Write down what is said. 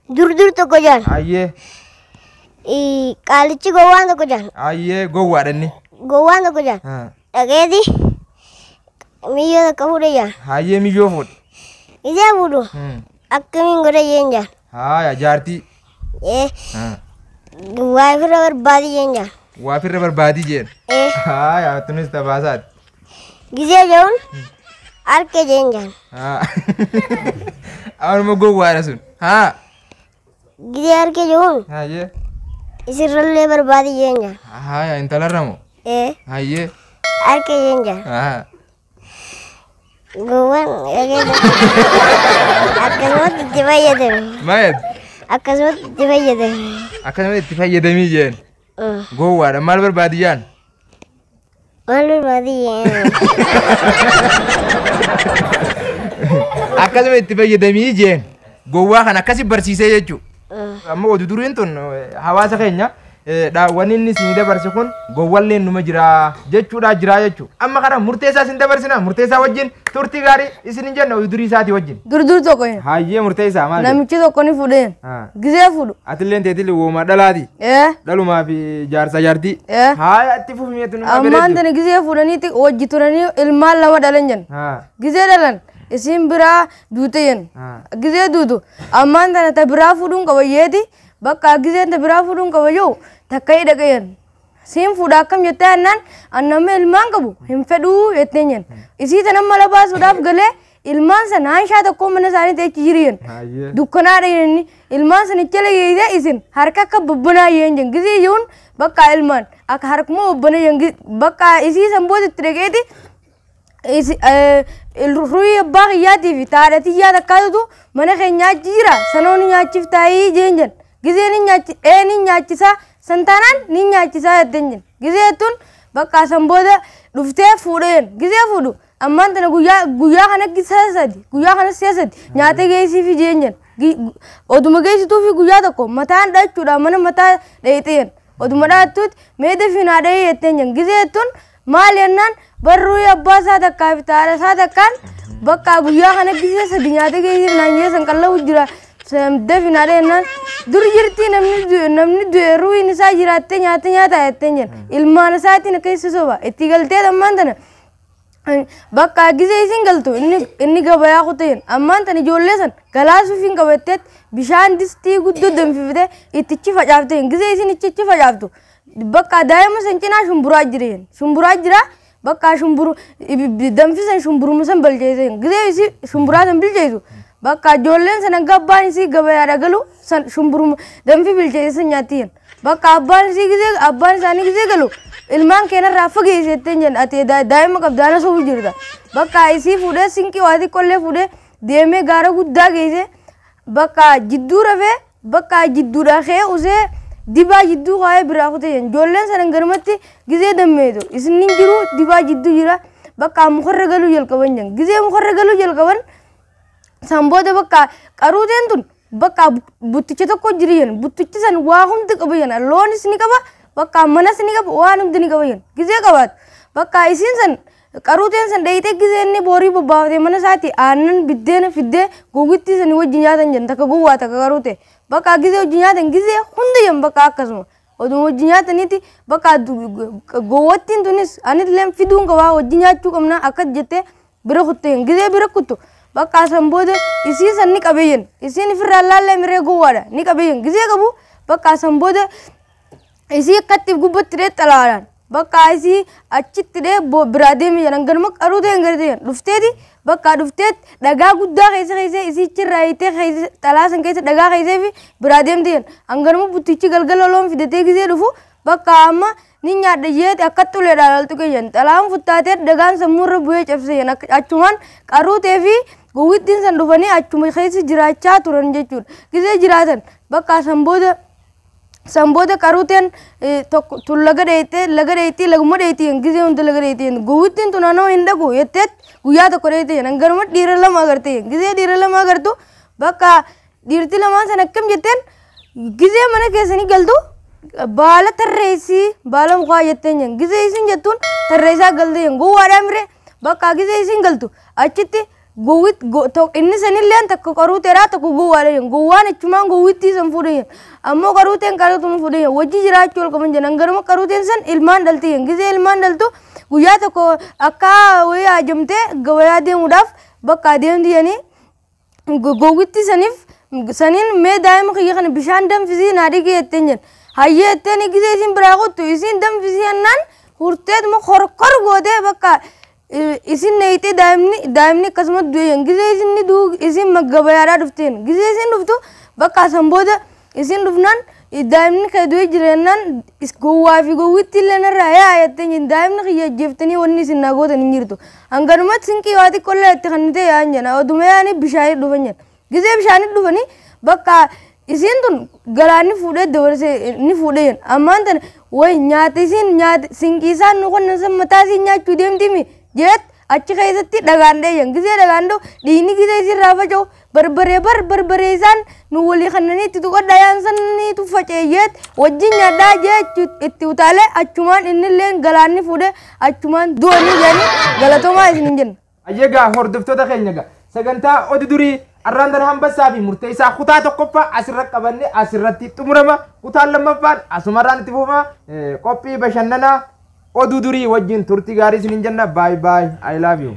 Dur dur tokko jaan. Hayyee. Qaalichi gowwaan tokko jaan. Hayyee gowwaadha inni. Gowwaan tokko jaan. Dhaqeeti miyyoo tokko fuudhe jaan. Hayyee miyyoo fuudhe. Isee fuudhu akkamiin godha jeen jaan. Haaya jaartii. Waa ofirra barbaadi jeen jaan. Waa ofirra barbaadi jeen. Haaya tunis tabaasaati. Gisee jehuun harka jeen jaan. Amanuma gowwaadha sun. Haa. Gisee harka jehuun Hayyee. isirrallee barbaadi jeen jaan. Haaya intalarra moo? Hayyee. Harka jeen jaan. Haa. Gowwaan akkasumatti itti fayyadame. Maal? Akkasumatti itti fayyadame. Akkasumatti itti fayyadamii jeen. Gowwaadha maal barbaadi jaan? Maal barbaadi jeen? Akkasuma itti fayyadamii jeen. Gowwaa kana akkasi barsiisee jechuudha. Amma oduu duriin tun hawaasa keenya wanni inni isinii dabarse kun gowwalleen numa jira jechuudha jira jechuudha. Amma kana murteessaa isin dabarsina murteessaa wajjin turtii gaarii isin hin jenna oduu durii isaatii wajjin. Dur dur tokko hin. Hayyee murteessaa maal? Namichi tokko ni fuudheen. Gizee fuudhu. Atilleen teetillee wooma dhalaati. Dhalumaa fi jaarsa jaartii. Haaya itti fufimeetu numa Ammaan tana gizee fuudhaniiti wajji turanii ilmaan lama dhalan jenna. Gizee dhalan isin biraa duute jenna. Gizee duutu ammaan tana ta biraa fuudhuun qabayyeeti bakka gizeen ta biraa fuudhuun qabayyoo takka hidha qayan. Siin fuudha akkam jettee jennaan annama ilmaan qabu hin fedhuu jetteen jenna. Isii tana mala baasuudhaaf galee ilmaan sana hanshaa tokko mana isaanii ta'echi jiriyan. Dukkanaadha jenni ilmaan sana icha lageessee isin harka akka bobbanaa jeen jenna. Gizee jehuun bakka ilmaan akka harkuma bobbana jenna bakka isii san booda itti dhaqeeti ruuyi abbaa kiyyaatii fi haadha tiyyaa takkaatutu mana keenyaa achi jira sanoon nyaachiif taa'ii jeen jenna. Gizee ni nyaachi ni nyaachisaa san taanaan ni nyaachisaa jetteen jenna. Gizee jettuun bakka san booda dhuftee fuudheen gizee fuudhu ammaan tana guyyaa guyyaa kana si'a sadi guyyaa kana si'a sadi nyaata geessii fi jeen jenna. Oduma geessituu fi guyyaa tokko mataan dhachuudha mana mataa dheexeen oduma dhaattuutti meeda fi naa dhahee jetteen jenna. Gizee jettuun maal jennaan barruu abbaa isaa takkaa fi haadha isaa takkaan bakka guyyaa kana gizee sadi nyaata geessii naan jee san qallabu jira. Dafi naa dhahee jennaan dur jirti namni du'e ruuhin isaa jiraattee nyaata nyaata jetteen jenna. Ilmaan isaatiin akka isa soba itti galtee ammaan tana bakka gizee isin galtu inni gabayaa kuteen ammaan tana ijoollee san galaasuuf hin qabatteet bishaan distii guddoo danfifte ittichi facaafte gizee isin ichichi facaaftu bakka daa'ima san cinaa shumburaa jira shumburaa jira bakka shumburu danfisan shumburuma san bilcheesse gizee isi shumburaa san bilcheessu bakka ijoolleen san hanga abbaan isii gabayaadha galu san shumburuma danfi bilcheesse san nyaattiin bakka abbaan isii gizee abbaan isaanii gizee galu ilmaan keenarraa fageesse jetteen jenna ati daa'ima qabda ana sobu jirta bakka isii fuudhee sinqii waa xiqqoollee fuudhee deemee gaara guddaa geesse bakka jidduu rafee bakka jidduudha ka'ee usee dibaa jidduu kaa'ee biraa kutee jenna ijoolleen sana ganamatti gizee dammeetu isin jiru dibaa jidduu jira bakka mukarra galuu jalqaban jenna gizee mukarra galuu jalqaban san booda bakka qaruuteen tun bakka butticha tokko jiri jenna buttichi san waa hundi qaba jenna loonis ni qaba bakka manas ni qaba waan hundi ni qaba jenna gizee qabaatu bakka isiin san qaruuteen san dheeyitee gizee inni boorii bobbaafatee mana isaatti aannan biddeena fiddee gowwittii sanii wajjin nyaatan jenna takka gowwaa takka qaruute bakka gizee wajjin nyaatan gizee hundi jenna bakka akkasuma oduma wajjin nyaataniiti bakka gowwattiin tunis anillee fiduun qabaa wajjin nyaachuu qabna akkas jettee bira kuttee gizee bira kuttu bakka san booda isii san ni qabee isiin ofirraa laallee miree gowwaadha ni qabee gizee qabu bakka san booda isii akkatti gubbatti dhee xalaadhaan bakka isii achitti dhee biraa deeme jedhan ganama qaruutee hin gartee dhufteeti bakka dhufteet dhagaa guddaa keessa keessa isii achirraa hiitee keessa xalaa san keessa dhagaa keessee fi biraa deemte jedhan hanganuma buttichi galgala loon fidatee gizee dhufu bakka amma ni nyaadha jeeti akkatti uleedhaan altu keeyyan xalaan futtaatee dhagaan sammuurra bu'ee cabse jedhan achumaan qaruutee fi gowwittiin san dhufanii achuma keessa jiraachaa turan jechuudha gizee jiraatan bakka san booda san booda qaruuteen tokko tun laga dheeyitee laga dheeyitii laguma dheeyitii gizee hunda laga dheeyitii gowwittiin tun anoo hin dhaqu jetteet guyyaa tokko dheeyitee hanganuma dhiira lama agartee gizee dhiira lama agartu bakka dhiirti lamaan san akkam jetteen gizee mana keessanii galtu baala tarreessii baala mukaa jetteen jen gizee isin jettuun tarreessaa galtee jen gowwaadhaa miree bakka gizee isin galtu achitti Gowwit inni sanillee takka qaruuteedhaa tokko gowwaadha jedhan. Gowwaan achumaan gowwittii san fuudhe jedhan. Ammoo qaruuteen qaruutuma fuudhe jedhan. Wajji jiraachuu ol qaban jedhan. Garuma qaruuteen san ilmaan dhalti jedhan. Gizee ilmaan dhaltu guyyaa tokko akka wayii haajamtee gabayaa deemuudhaaf bakka adeemti jedhanii gowwitti saniif saniin mee daa'ima kiyya kana bishaan danfisii naa dhigi jetteen jedhan. Hayyee jetteen gizee isin biraa kuttu isin danfisii jennaan hurteetuma korkor gootee bakka isin neeyitee daa'imni akkasuma du'e jedhan. Gizee isin ni du'u isin gabayaadhaa dhufteen. Gizee isin dhuftu bakka san booda isin dhufnaan daa'imni kee du'e jira jennaan gowwaa fi gowwitti illee narraa yaa jetteen jedhan. Daa'imni kiyya ajjeeftanii wanni isin naa gootan hin jirtu. Hanganumatti sinqii waa xiqqoollee itti kannitee yaa'an jedhan. Oduma yaa'anii bishaanii dhufan jedhan. Gizee bishaanii dhufanii bakka isiin tun galaanni fuudhee dabarsee ni fuudhee jedhan. Ammaan tana wayi nyaata isiin nyaata sinqii isaan nu qonnan san mataa isiin nyaachuu deemtimi jeet achi keessatti dhagaan dha'e jedhan. Gizee dhagaan dha'u dhiigni gizee isiin irraa faca'u barbaree bar barbaree isaan nu walii kannanii itti tuqadhaa yaan saniitu faca'e jeet wajjin nyaadhaa jeet itti utaalee achumaan innillee galaanni fuudhee achumaan du'anii jedhanii galatoomaa isin hin jenna. Ayyagaa hordoftoota keenya gaa sagantaa oduu durii arraan dana hambassaa fi murteessaa kutaa tokkoffaa asirra qabanne asirratti xumurama. Kutaan lammaffaan asumarraan itti fufa. Qophii bashannanaa oduu durii wajjin turtii gaarii isiniin jenna. Baay baay, I love you.